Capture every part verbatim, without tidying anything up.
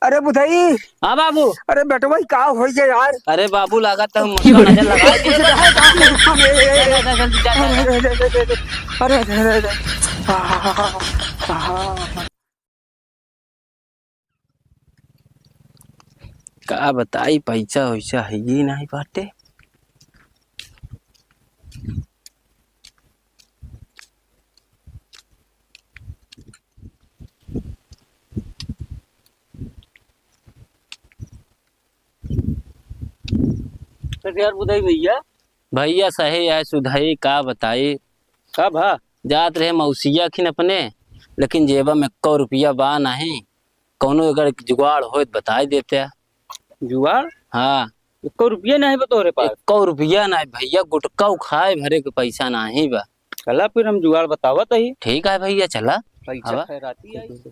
अरे बुधई। हाँ बाबू। अरे बेटवा, ई का होइ गया यार? अरे बाबू, लागत है मुझको नजर लगा कुछ दिया। रहा है का? जा, जा, जा, जल्दी जा, जा, जा। अरे, अरे, अरे, अरे, अरे, अरे, अरे, अरे, अरे, अरे। आहा, आहा। का बताई, पैसा वैसा है ही नहीं बाटे। तो यार बुधाई भैया। भैया सही है सुधाई, का बताई। का भा? जात रहे मौसिया खिन अपने, लेकिन जेबा में एक्को रुपया बा नहीं। कौनो अगर जुगाड़ होय तो बताई देते। जुगाड़? हाँ। एक्को रुपया नहीं बा तोहरे पास? एक्को रुपया नहीं भैया, गुटका खाए भरे के पैसा नहीं बा। चला फिर हम जुगाड़ बतावत ही। ठीक है भैया, चला। पैसा हवा। खैराती आई।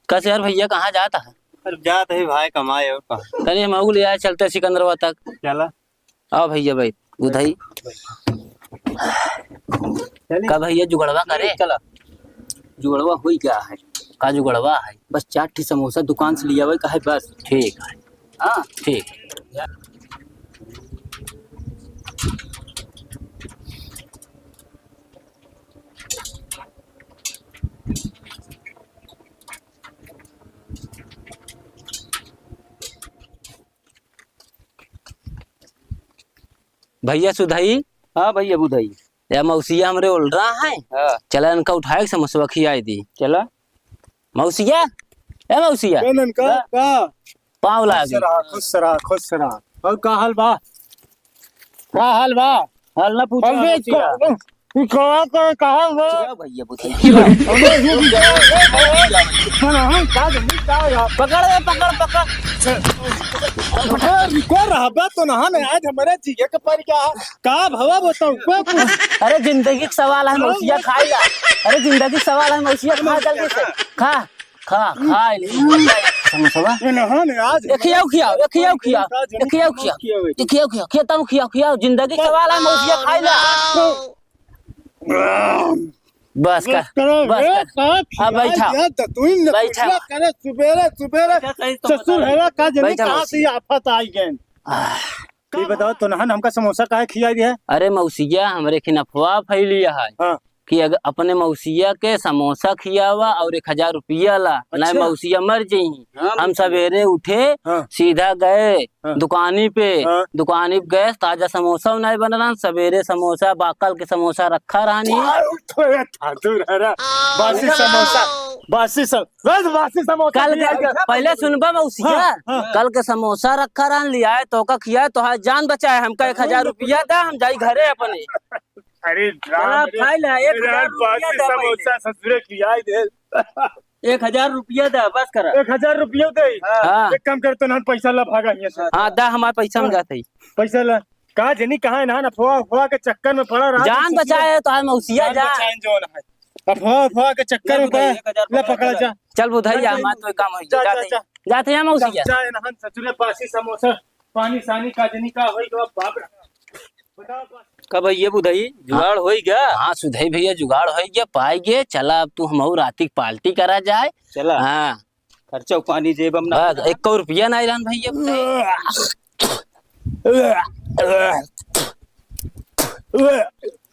कस यार भैया, कहाँ जात है? अरे जात है भाई कमाए और कहाँ। तनी हम ले आए चलते सिकंदरवा तक। चला। आओ भैया भाई, उधई। चली। का भैया जुगड़वा करे? चला। जुगड़वा होई गया है। का जुगड़वा है? बस चार ठी समोसा दुकान से लिया हुआ है बस। ठीक है। हाँ। ठीक। भैया सुधई। हाँ भैया बुधई। या मौसिया हमरे ओल रहा है। हाँ। चला इनका उठाए के समोसवा खियाए दी। चला। मौसिया, ए मौसिया। का ननका, का? का? पाँव लागी। खुश रहा, खुश रहा, खुश रहा। और का हाल बा? का हाल बा? हाल ना पूछो अबे मौसिया। का, तू कहाँ का, कहाँ बा? क्या भैया बुधई? अबे ये भी क्या? हाँ, हाँ, का जल्दी का यार? पकड़ बे, पकड़, पकड़। पकड़, रुको रहा बा तो नहा नहीं, आज हमारा जीए के पड़ गया। का भवा बताऊँ, का पूछ? अरे जिंदगी का सवाल है, मौसिया खाएगा। अरे जिंदगी का सवाल है, मौसिया खा जल्दी से। खा, खा, खा, ले, समोसवा। ये नहा नहीं आज। ये खियाओ, खियाओ, ये खियाओ, खियाओ। ये खियाओ, खियाओ। ये खियाओ, खियाओ, खियाओ, जिंदगी का सवाल है, मौसिया खाएगा। बस कर, बस कर। अब बैठा। बैठा। करे सुबेरे, सुबेरे। अच्छा, सही समझ ससुर है का जनी बैठा कहाँ मौसी। से ये आफत आई गए? आह। ये बताओ, तोनहन हमका समोसा काहे खियाई दिया? अरे मौसिया, हमरे खिन अफवाह फैली है हाँ। कि अगर अपने मौसिया के समोसा खियावा और एक हजार रुपया ला, अच्छा। नहीं मौसिया मर जइहीं। हाँ, हम मौसिया। सवेरे उठे, हाँ। सीधा गए हाँ। दुकानी पे, हाँ। दुकानी पे गए, ताजा समोसा नहीं बन रहा, सवेरे समोसा, बाकल के समोसा रखा रहनी। अरे थातू रह रहा। बासी समोसा, बासी सम-, बस बासी समोसा कल के, पहले सुनबा मौसिया, हाँ, हाँ। कल के समोसा रखा रहन, लियाए, तोका खियाए, तोहार जान बचाए, हमका एक हजार रुपया दा, हम जाई घरे अपने। अरे राम रे। खाई ला, एक हजार रुपया बासी दा पहले। समोसा ससुरे खियाई दे। एक हजार रुपया दा, बस करा। एक हजार रुपया दे। हाँ। एक काम कर, तो ना पैसा ला, भागा यहाँ से। हाँ, दा, हमार पैसा हम जात है। पैसा ला। का जनी कहाँ है ना, अफवाह, अफवाह के चक्कर में पड़ा रहा। जान बचाए तो है मौसिया जान जान। बचाए जो ना है। अफवाह, अफवाह के चक्कर में पड़ा। एक हजार ले पकड़ा जा। चल बुधाई जा, हमार तो काम हो जा, जा, जा। जाते हैं मौसिया। जा, जा, ना ससुरे बासी समोसा, पानी सानी का जनी का होई तो बाप रे। कब ये बुधई जुगाड़ होई गया? हाँ, सुधई भैया जुगाड़ होई गया, पाई गए। चला अब तू हमहू राती की पार्टी करा जाए। चला। हाँ। खर्चा पानी जेब में ना बस, एको रुपया ना रहन भैया।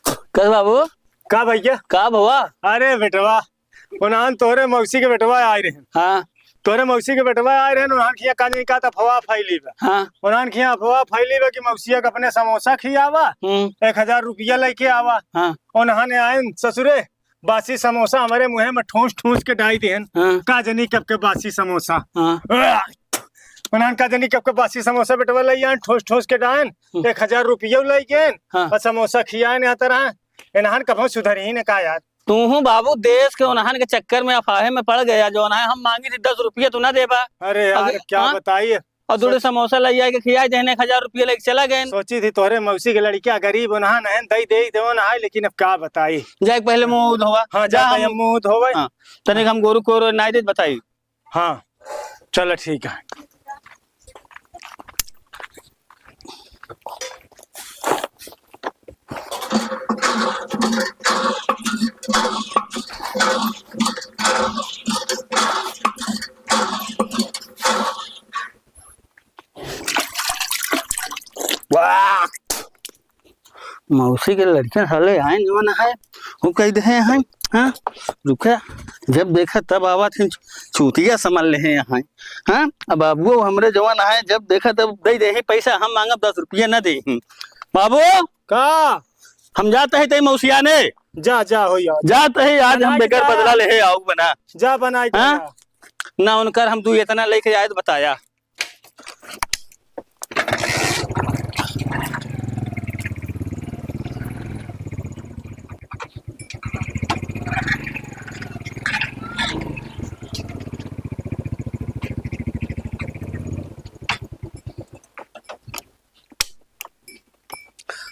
कस बाबू? का भैया? का भवा? अरे बेटवा, उन्हान तोहरे मौसी के बेटवा आए रहे। हाँ। तोहरे मौसी के बेटवा आए रहे, उन्हान खिया का नहीं का त अफवाह फैली बा। हाँ। उन्हान खिया अफवाह फैली बा कि मौसिया के अपने समोसा खियावा, हम्म। एक हजार रुपया लेके आवा। हाँ। उन्हान आए ससुरे, बासी समोसा हमारे मुँहे में ठूस ठूस के डाई देहन। हाँ। का जनी कब के बासी समोसा। हाँ। उन्हान का जनी कब के बासी समोसा बेटवा लई आन, ठूस ठूस के डायन, हम्म। एक हजार रुपया लई गेन, हाँ। और समोसा खियाए नहीं आता रहा। इन्हान कभो सुधरी ही न का यार। तू हूँ बाबू देश के उन्हान के चक्कर में अफाहे में पड़ गया, जो उन्हान हम मांगी थी दस रुपया तू ना देबा। अरे यार, अगर, क्या हाँ? बताइए। और दूरे सोच- समोसा लई आए के खियाए देहने, एक हजार रुपया लेके चला गए। सोची थी तोहरे मौसी के लड़किया गरीब उन्हान है, दई दे दे उन्हान, लेकिन अब का बताई। जाए पहले मुँह धोवा। हाँ, जा जा पहले हम मुँह धोवे। हाँ, तनिक हम गोरू को नाई देत बताई। हाँ, चलो ठीक है। मौसी के लड़कन हले आए जवन है, वो कह दे हैं, हाँ, रुका, जब देखा तब आवत हैं, चूतिया समझ ले हैं यहाँ, हाँ, अब बाबुओ हमरे जवन है, जब देखा तब दे दे हैं पैसा, हम मांगब दस रुपया न दे हैं। बाबू, का? हम जात है तई मौसियाने। जा, जा, हो यार। जात है, आज हम बनाए के बेकार का? बदला ले है, आऊ बना। जा, बनाए के हाँ? का? ना उनकर हम दू इतना लेके आए तो बताया।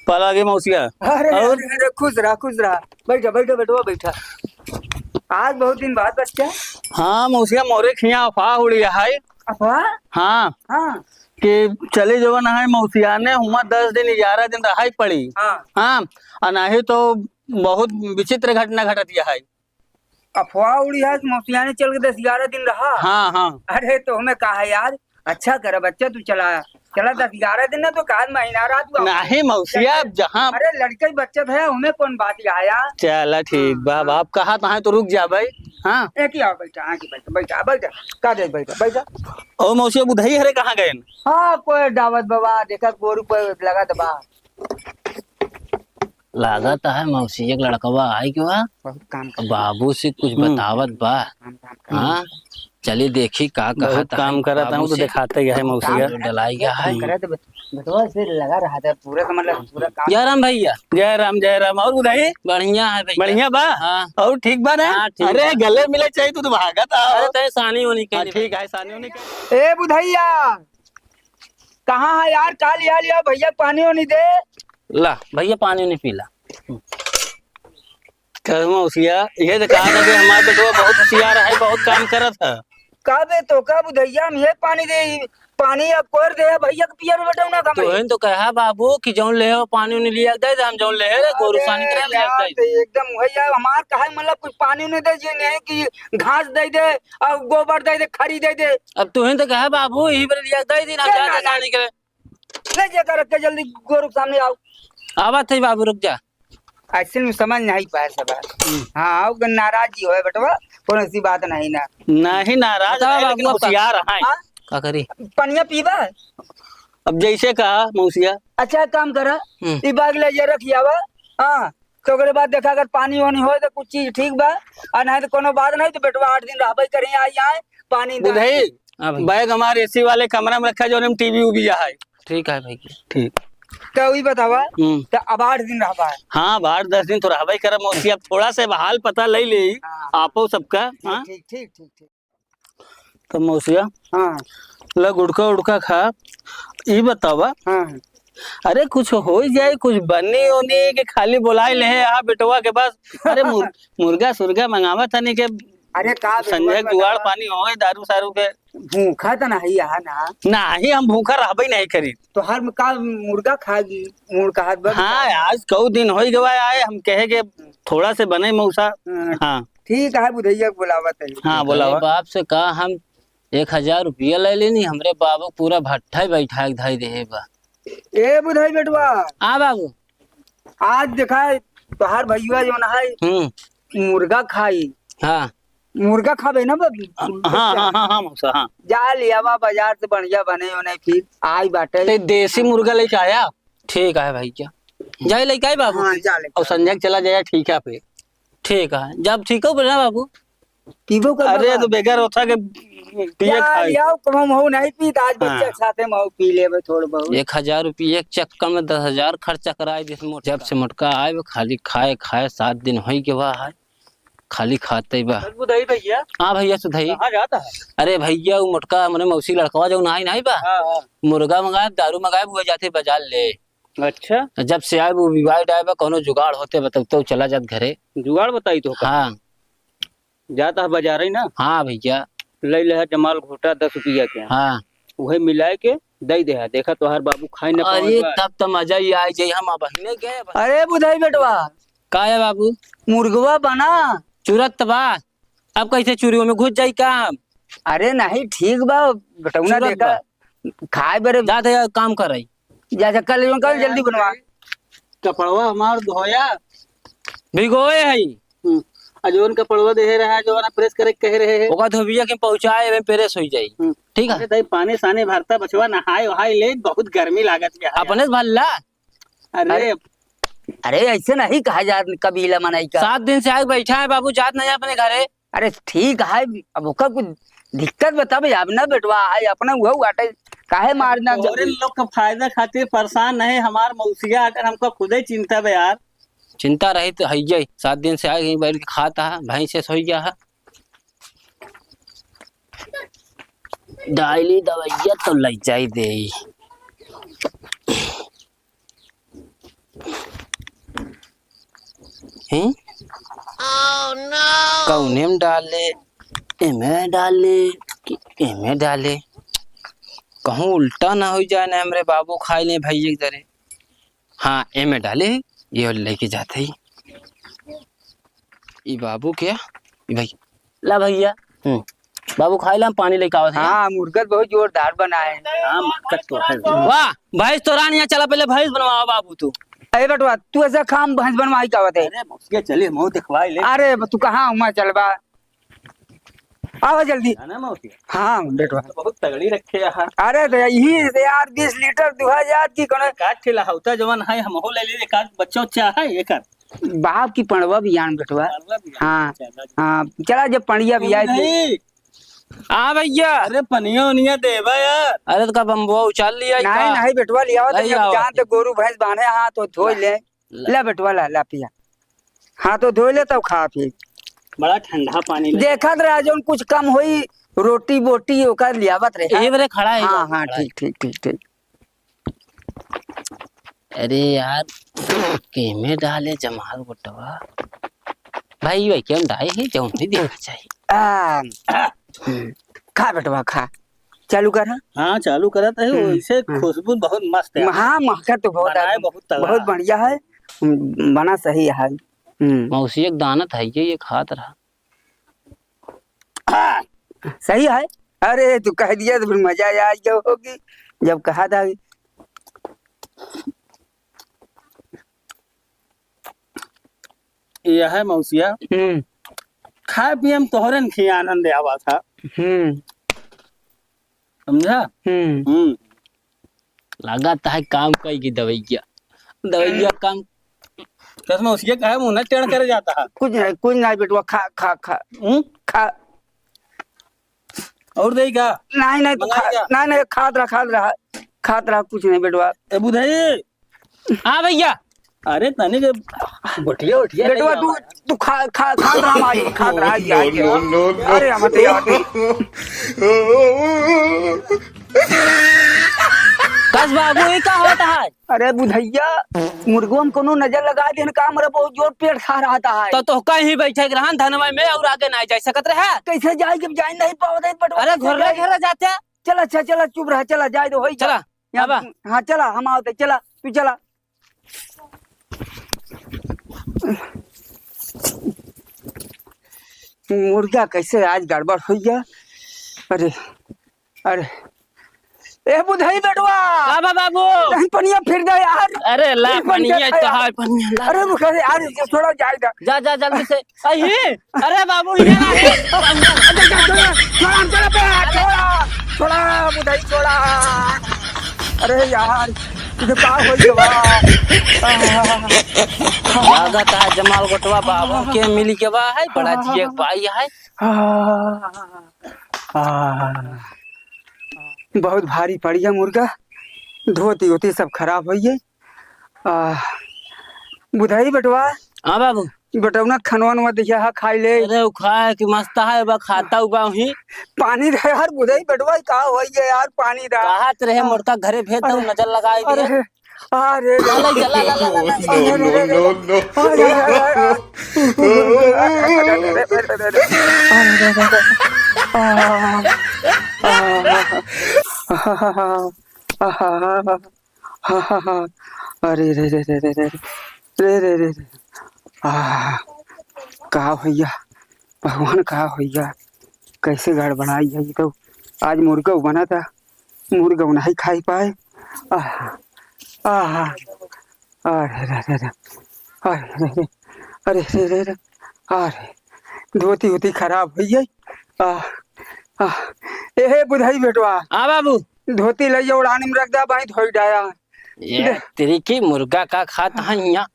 पाला आगे मौसिया। अरे, और? अरे, अरे, खुश रहा, खुश रहा। बैठा, बैठा, बेटवा, बैठा। आज बहुत दिन बाद बच्चा। हाँ, मौसिया, मोरे खिया अफवाह उड़ी है। अफवाह? हाँ। हाँ। कि चले जवन है मौसिया ने, हुआ दस दिन, ग्यारह दिन रहाई पड़ी। हाँ। हाँ, और नहीं तो बहुत विचित्र घटना घटत है। अफवाह उड़ी है कि मौसियाने चल के दस ग्यारह दिन रहा। हाँ, हाँ। अरे, तो हमें कहा यार, अच्छा करा बच्चा, तू चला, चला दस ग्यारह दिन ना, तो का महीना रहा तू। नहीं मौसिया, चला। अब जहाँ अरे, लड़के बच्चा है, हमें कौन बात आया? चला ठीक बा, हाँ। अब आप कहा तो है तो रुक जा भाई। हाँ। एक ही आओ, बैठा, हाँ जी, बैठा, बैठा, बैठा, का दे, बैठा, बैठा। ओ मौसिया, बुधई हरे कहाँ गए? हाँ, कोई दावत बाबा, देखा गोरू पर लगा दबा। लागत है मौसी एक लड़कवा आई के बा। बहुत काम करता। बाबू से कुछ हम्म। बतावत बा। काम, काम, काम। हाँ, चली देखी का बहुत कहत है काम करत है, बाबू वो तो से। दिखाते ही है मौसी काम का। करत है, डलाई गया काम है। करत है, बे-, बेटवा से लगा रहा था पूरा का मतलब पूरा काम। जय राम भैया। जय राम, जय राम। और उधर ही? बढ़िया है भैया। बढ़िया बा? हाँ। और ठीक बा ना? हाँ, ठीक अरे बा। गले मिले चाहिए, तू तो भागत आ। अरे तय सानी होनी हाँ, के ठीक है, सानी होनी के। ए बुधैया, कहाँ है यार? का लिया लिया भैया, पानी वानी दे। ला भैया, पानी वानी पी ला। कहूँ मौसिया, ये तो कहा था कि हमार बेटवा बहुत होशियार है, बहुत काम करत है। का बे, तो का बुधैया, हम ये पानी दे, पानी अब कोर दे भैया के पियर बेटा ना कमे। तोहन तो कहा बाबू कि जौन ले हो पानी वानी लिया दे दे, हम जौन ले रे गोरू अरे सानी करे लिया यार, दे। तो एकदम वही है, हमार कहे मतलब कुछ पानी नहीं दे, ये नहीं कि घास दे दे और गोबर दे दे, खरी दे दे। अब तोहन तो कहा बाबू, यही पर लिया दे दिन हम ए, जाते ना, ना। सानी करे। ले जा कर रख के जल्दी गोरू के सामने आओ। आवत है बाबू, रुक जा। ऐसे में समझ नहीं पाए सब। हम्म। हाँ, आओ, नाराज ही होए बेटवा, कौन ऐसी बात नहीं ना। नहीं नाराज बताओ है, बाबू, लेकिन अब का होशियार है। हाँ? का करी? पनिया पीबा? अब जैसे कहा मौसिया। अच्छा, एक काम करा, हम्म। ई बैग ले जा, रख आवा। हाँ, तो ओकरे बाद देखा, अगर पानी वानी होए तो कुछ चीज ठीक बा, और नहीं तो कोनो बात नहीं, तो बेटवा आठ दिन रहबे करी, आई आए, पानी बुधई, हाँ भाई। बैग हमारे एसी वाले कमरा में रखा, जो हम टीवी उवी है। ठीक है भाई। ठीक। तो वही बतावा, हम्म। तो अब आठ दिन रहबा है। हाँ, अब आठ दस दिन तो रहबे करब मौसी, अब थोड़ा से हाल पता ले ले, हाँ। आपो सबका, ठीक, हाँ? ठीक, ठीक, ठीक, ठीक। तो मौसिया, हाँ। ल गुड़का उड़का खा, ई बतावा, हाँ। अरे कुछ हो जाए, कुछ बनी ओनी के खाली बोलाई ले, आ बेटवा के पास, अरे मुर-, मुर्गा सुर्गा मंगावा तनी के अरे का बे, संजय मत जुगाड़ बतावा। पानी होए दारू सारू के। भूखा त नाही यहाँ ना। नाही, हम भूखा रहबे नहीं करी। तो हर में का मुर्गा खागी, मुर्गा हाथ बंद हाँ, खागी। आज कऊ दिन होई गवा आए, हम कहे के थोड़ा से बने मौसा। हाँ। हाँ। ठीक है, बुधैया के बुलावत है। हाँ, अरे बुलावा। बाप से कहा हम एक हजार रुपया ले लेनी, हमरे बाबू पूरा भट्ठा ही बैठा के धई देहे बा। ए बुधई बेटवा। हाँ बाबू। आज देखा तोहार भैया जौन है, हम्म। मुर्गा खाई। हाँ। मुर्गा खाबे ना बाबू? हाँ, हाँ, हाँ, हाँ, मौसा, हाँ। जा लियावा बाजार से बढ़िया बने होने फिर आई बाटे। ते देसी मुर्गा लेके आया? ठीक है भैया। जाए लेके आई बाबू? हाँ, जा लेके और संजय के चला जाए, ठीक है फिर। ठीक है, जब ठीक हो बोला बाबू। पीबो कर अरे बाबा। तो बेकार होता के पिए यार, खाए। यार, कम हम हो नहीं पीत, आज बच्चा हाँ। के साथे में हो पी लेबे थोड़ बहुत। एक हजार रुपये एक चक्कर में दस हजार खर्चा कराए दिस मोटका। जब से मोटका आए, वो खाली खाए, खाए, सात दिन होई के बा है, खाली खाते बा। बस बुधाई भैया। हाँ भैया, सुधाई। कहाँ जाता है? अरे भैया, वो मोटका हमरे मौसी लड़कवा जो नाई, नाई बा, हाँ, हाँ। मुर्गा मंगाए, दारू मंगाए, वो जाते बाजार ले। अच्छा। जब से आए, वो विवाह आए बा, कोनो जुगाड़ होते, बताओ, तो चला जात घरे। जुगाड़ बताई तो का? हाँ। जाता है बाजारे ना? हाँ भैया। ले ले है जमाल घोटा दस रुपया के। हाँ। उहे मिलाए के दे दे है। देखा तोहार बाबू खाए न पावे अरे बा। तब तो मजा ही आ जाई, हम अब ही नहीं गए बा। अरे बुधाई बेटवा। का है बाबू? मुर्गवा बना। चुरत बा। अब कैसे चुरी में घुस जाई काम? अरे नहीं, ठीक बा, बेटौना चुरत देखा। बा। खाए बरे। जा दे, काम कर रही। जा, जा, कल, कल जल्दी बनवा। कपड़वा हमार धोया। भिगोए हई। हम्म। आ जौन कपड़वा देहे रहा, जौन press करे के कहे रहे है। ओका धोबिया के पहुँचाए, एमे press होई जाई। हम्म। ठीक है? अरे दाई, पानी सानी भरता बचवा, नहाए वहाए ले, बहुत गर्मी लागत है। अपने से भर ला। अरे। अरे, अरे, ऐसे नहीं कहा जात कबीला मनई का। सात दिन से आके बैठा है बाबू, जात नहीं अपने घरे। अरे ठीक है, अब ओकर कुछ दिक्कत बतावे, अब ना बेटवा है, अपना उहउ आटे, काहे मारना? और इन लोग का फायदा खातिर परेशान नहीं, हमार मौसिया अगर हमका खुदे चिंता बे यार। चिंता रही तो है, सात दिन से आए कहीं बैठ के खाता है, भैंस से सोई गया है। डाली दवाइया तो लग जाई दे। हैं? कौने में डाले? एमे डाले कि एमे डाले? कहूँ उल्टा ना हो जाए ना, हमरे बाबू खाई ले भैया के दरे। हाँ, एमे डाले, ये लेके जाते ही। ई बाबू क्या? ई भाई, ला भैया। हम्म। बाबू खाई ला, हम पानी लेके आवत है। हाँ, मुर्गा बहुत जोरदार बना है। हाँ, मुर्गा तो है। वाह, भैंस तो रान यहाँ चला, पहले भैंस बनवाओ बाबू तू। अरे बटवा, तू ऐसा काम भैंस बनवाई का होते? अरे, भैंस के चली, मुँह दिखवाई ले। अरे, तू कहाँ हुआ चलबा? आवा जल्दी। है ना मौसी? हाँ, बेटवा। बहुत तगड़ी रखे यहाँ। अरे, तो यही से यार, बीस लीटर दुहा जात की कोनो। काट ठेला होता जवन है, हम हो ले ले, एक आध बच्चा उच्चा है, एक आध। बाप की पड़वा भी आन बेटवा। पड़वा भी आन, हाँ, चला। हाँ, चला जब पड़िया भी आए थे। नहीं। हाँ भैया। अरे पनिया उनिया देबा यार। अरे तो का बम्बुआ उछाल लिया नहीं, का? नहीं बेटवा लिया, तो नहीं जब आओ। जान तो गोरू भैंस बांधे, हाँ तो धोई ले। ला। ला बेटवा ला, ला पिया। हाँ तो धोई ले तब खा फिर। बड़ा ठंडा पानी लगे। देखत रहा जौन कुछ कम होई, रोटी बोटी ओकर लियावत रहे। यही बरे खड़ा है हाँ, इधर हाँ, खड़ा है। ठीक, ठीक, ठीक, ठीक। अरे यार, केमे डाले जमाल गोटवा? भाई, भाई, केम डाले है, जौन नहीं देखा चाहिए। आ, हम्म, खा बेटवा, खा। चालू कर, हाँ? हाँ, चालू करत है, हम्म, वैसे हम्म। खुशबू बहुत मस्त है। हाँ, महकत तो बहुत बनाए है, बहुत तगड़ा। बहुत बढ़िया है, हम्म, बना सही है। हम्म। मौसी एक दानत है, ये, ये खात रहा। हाँ, सही है। अरे, तू कह दिया तो फिर मजा आ गया होगी, जब कहा था। यह है मौसिया। हम्म। खाए पिए में तोहरे न खी आनंद आवा था। हम्म। समझा? हम्म। हम्म। लागत है काम कई की दवैया। दवैया काम। कसम उसके कहे मुंह ना टेढ़ करे जाता है। कुछ नहीं, कुछ नहीं बेटवा, खा, खा, खा। हम्म? खा। और देई का? नहीं, नहीं, तू मंगाई खा, का? नहीं, नहीं, खात रहा, खात रहा, खात रहा, कुछ नहीं बेटवा। ए बुधई। हाँ भैया। अरे तनी के गोटिया उठिया बेटवा, नहीं तू, आवा। तू खा, खा, खात रहा, हमारी खात रहा, ये, ये। No, no, no, no। अरे, हम तो यार। कस बाबू, ई का होत है? अरे बुधैया, मुर्गो में कोनो नजर लगा देन का, हमरा बहुत जोर पेट खा रहा था। तो, तो कहीं बैठे के रहन धनवा में और आगे ना जाए सकत रहे। कैसे जाए, जब जाए नहीं पावत है, बटवा अरे कैसे घोरले जाए? घोरले जाते। चला, अच्छा, चला, चुप रहा, चला, जाए दो, होई जा। चला, यहाँ, आवा। हाँ, चला, हम आवत है, चला, तू चला। मुर्गा कैसे आज गड़बड़ होई गया? अरे, अरे, ए बुधई बेटवा! का बा बाबू? नहीं, पनिया फिर दे यार। अरे ला, ये पनिया पनिया तो है यार। हाय, पनिया ला। अरे रुक, अरे यार, ये थोड़ा जाए दे। जा, जा, जल्दी से। अही, अरे बाबू, ये ना है। छोड़ा, छोड़ा, छोड़ा, छोड़ा, छोड़ा, बुधई, छोड़ा। अरे यार, ये का हो गया बा? लागत है जमाल गोटवा बाबू के मिल के बा है, बड़ा जिए भाई है। बहुत भारी पड़ गया मुर्गा, धोती वोती सब खराब हो गए। आ, बुधई बेटवा। हाँ बाबू। बेटौना खनवा नवा दिया है, खाई ले। अरे, उ खाए कि मस्त है, बा खाता हुआ ही। पानी दे यार, बुधई बेटवा, का होई गया यार, पानी दे। कहत रहे, हाँ। मोटका घरे भेज दो, अरे, नजर लगाई दे। अरे, अरे, चला, चला, ला, ला, ला, ला। No, no, no, no। अरे, अरे, अरे, अरे। आहा, हा, हा, हा। अरे रे रे रे रे रे। रे रे रे रे। आह, का होइया? भगवान, का होइया? कैसे गड़बड़ाई है ये तो। आज मुर्गा बना था, मुर्गा नहीं खाई पाए। आह, आह, अरे रे रे रे, अरे रे रे, अरे रे रे रे, अरे, धोती होती खराब होइ गई। आ, आ, ए हे बुधई बेटवा, हाँ बाबू। धोती लइया ओढ़ानी में रख दा, बाई धोई डाया। ये दे। तेरी की मुर्गा का खात है यहाँ।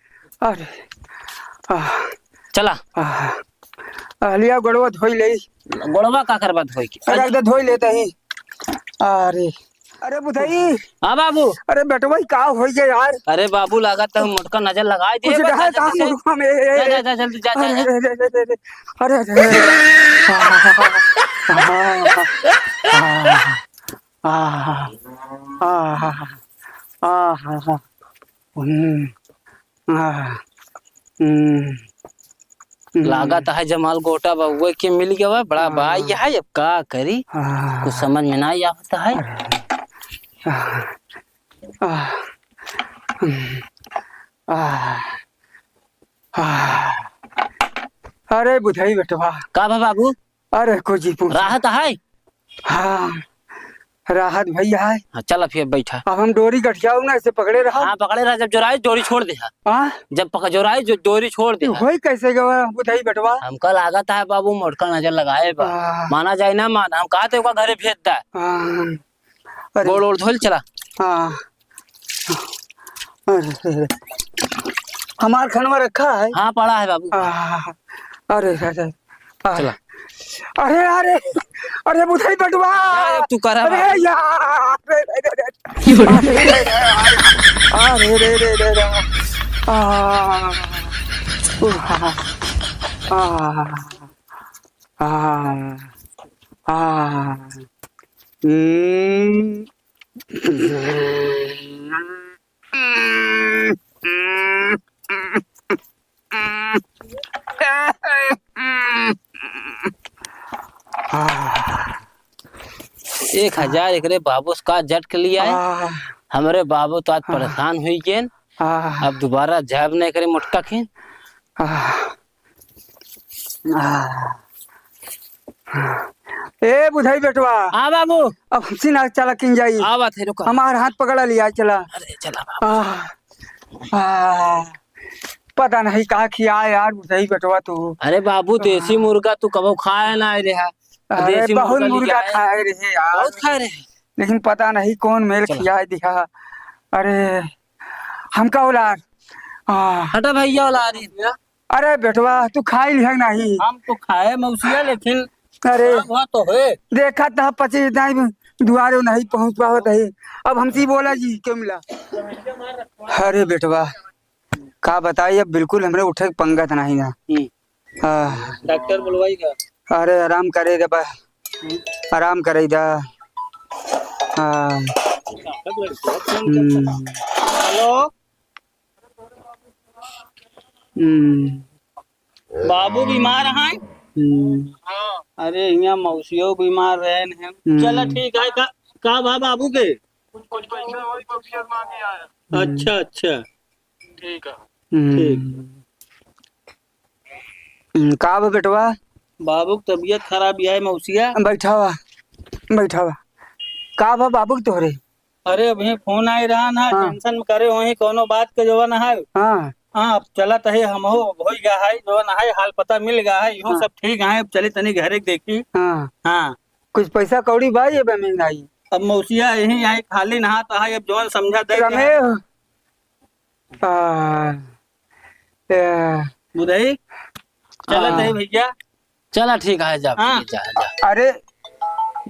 अरे, आ, चला। आ, आ, लिया गोड़वा धोई ले। गोड़वा का करबा धोई के? रख दे, धोई लेते ही। अरे, अरे बुधई। हाँ बाबू। अरे बेटवा, ई का होइ गया यार? अरे बाबू, लागत है मोटका नजर लगाए दे कुछ बस, डहा जल्दी का से। मुर्गा में? जा, जा, जा, जल्दी जा, जा, अरे, जा। अरे, अरे, अरे, अरे, अरे, अरे। आहा, आहा, आहा, आहा, हम्म, आहा, हम्म, हम्म। लागत है जमाल गोटा बउए के मिल गवा, बड़ा आहा। बाई है, अब का करी? आहा। कुछ समझ में ना आवत है। अरे, आहा, आहा, हम्म, आहा, आहा। अरे बुधई बेटवा। का बा बाबू? अरे, कुछ जी पूछ। राहत है? हाँ, राहत भइया है। हाँ, चला फिर बैठा। अब हम डोरी गठियाऊ ना, ऐसे पकड़े रहा। हाँ, पकड़े रहा, जब जोराई डोरी छोड़ दे। हाँ? जब पक-, जोराई जो डोरी छोड़ दे। होई कैसे गवा बुधई बेटवा? हमका लागत है बाबू, मोटका नजर लगाए बा। हाँ। माना जाए ना माना, हम कहा थे ओका घरे भेज दा। हाँ। अरे। गोड़ ओड़ धोल चला। हाँ। अरे, अरे, अरे। हमार खनवा रखा है? हाँ, पड़ा है बाबू। आ, अरे, अरे, आ। चला। अरे, अरे, अरे, बुधई बटुआ। जा, अब तू करा अरे बाबू। यार, अरे, अरे, अरे। अरे, अरे, अरे, अरे, अरे। आ, आ, आ। आ, आ, हम्म। आ। एक हजार एकरे बाबू से का जट के लिया है? आ। हमरे बाबू तो आज आ। परेशान हुई गेन। आ। अब दोबारा जाब नहीं करे मोटका खीन। आ। आ। ए बुधई बेटवा। हाँ बाबू। अब हमसे ना चला किन जाई। आ बात है, रुका। हमार हाथ पकड़ा लिया, चला। अरे चला बाबू। आ, आ, पता नहीं का खिया यार बुधई बेटवा तू। अरे बाबू, देसी आ। मुर्गा तू कबो खाए ना रहा। अरे देसी बहुत मुर्गा मुर्गा लेके आए। खाए रहे यार। बहुत खाए रहे। लेकिन पता नहीं कौन मेल चला। खिया दिया। अरे हमका औलाद। आ। हटा भैया औलाद ही। अरे बेटवा, तू खाई लिहक नहीं? हम तो खाए मौसिया, लेकिन अरे, खराब हुआ तो है। देखा था पच्चीस दाई दुआरे नहीं पहुँच पावत है। अब हमसे ही बोला जी, क्यों मिला? अरे बेटवा, का बताई, अब बिल्कुल हमरे उठे के पंगत नहीं ना। हम्म। हाँ। डॉक्टर बुलवाई का? अरे आराम करे दे बा, हम्म। आराम करे दा। हाँ। हम्म। हेलो। हम्म। बाबू बीमार हैं? हम्म। अरे, हियाँ मौसियो बीमार रहन हैं। हम्म। चला, ठीक है। का, का बा बाबू के? कुछ, कुछ पैसा वही मौसिया मांगी आया। हम्म। अच्छा, अच्छा। ठीक है। हम्म। ठीक। हम्म, का बा बेटवा? बाबू के तबीयत खराब है मौसिया। बैठा बा, बैठा बा। का बा बाबू के तोहरे? अरे, अभी फोन आए रहा ना, हाँ। टेंशन में करे होही कौनो बात के जवन है। हाँ। हाँ, अब चलत है, हमहू अब होई गया है, जवन है, हाल पता मिल गया है, इहो हाँ। सब ठीक है, अब चली तनी घरे के देखी। हाँ। हाँ। कुछ पैसा कौड़ी बा ये बा महंगाई? अब मौसिया यही आई, खाली नहात है, अब जवन समझा दे रमे। हाँ। ए। बुधई, चलत हाँ। है भैया। चला ठीक है, जा, हाँ। जा, जा। अरे,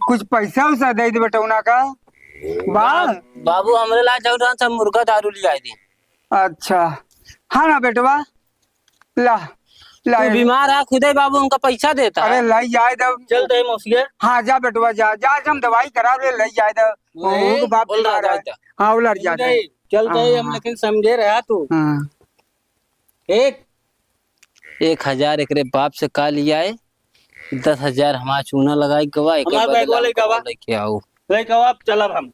कुछ पैसा उसा दे दे बेटौना का। बा-, बाबू, हमरे ला जाऊ रहन सब मुर्गा दारू ले आए दी। अच्छा। हाँ ना बेटवा, ला, ला। तू बीमार है खुदे बाबू, उनका पैसा देता अरे, है। लाई जाए दे। चल दे मौसिया। हाँ, जा बेटवा, जा, जा, हम दवाई करा ले, लाई जाए दे। वही, ओहो, बाप बोल रहा बीमार है। जाए दे। हाँ, उलर जाए दे। चल दे, हाँ, हम हाँ। लेकिन समझे रहा तू। हाँ। एक। एक हजार एकरे बाप से का लिया है, दस हजार हमार चूना लगाई गवा, एक हमार बैगवा लेके आवा। लेके आओ। लेके आवा, अब चलब हम।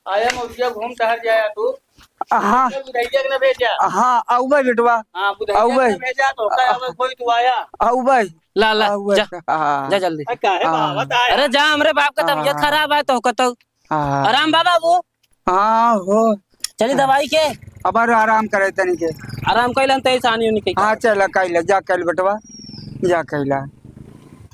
आया मौसिया, घूम टहर जाया तू। हाँ। बुधैया के न भेजा। हाँ, आऊ भाई बेटवा। हाँ, बुधैया आऊ के भाई। न भेजा, तो का आवे कोई तू आया। आऊ भाई। ला, ला, हाँ, हुआ जा, का, हाँ। जा जल्दी। अरे काहे हाँ। बाबा, ताया? अरे जा, हमरे बाप का तबीयत हाँ। खराब है, तो कहतो हाँ। आराम बाबा वो। हाँ, हो। चली हाँ। दवाई के। अब आराम करे तनी के। आराम कैलन, तैस आनी उनी के। हाँ, चला, कैला, जा, कैल बेटवा, जा, कैला।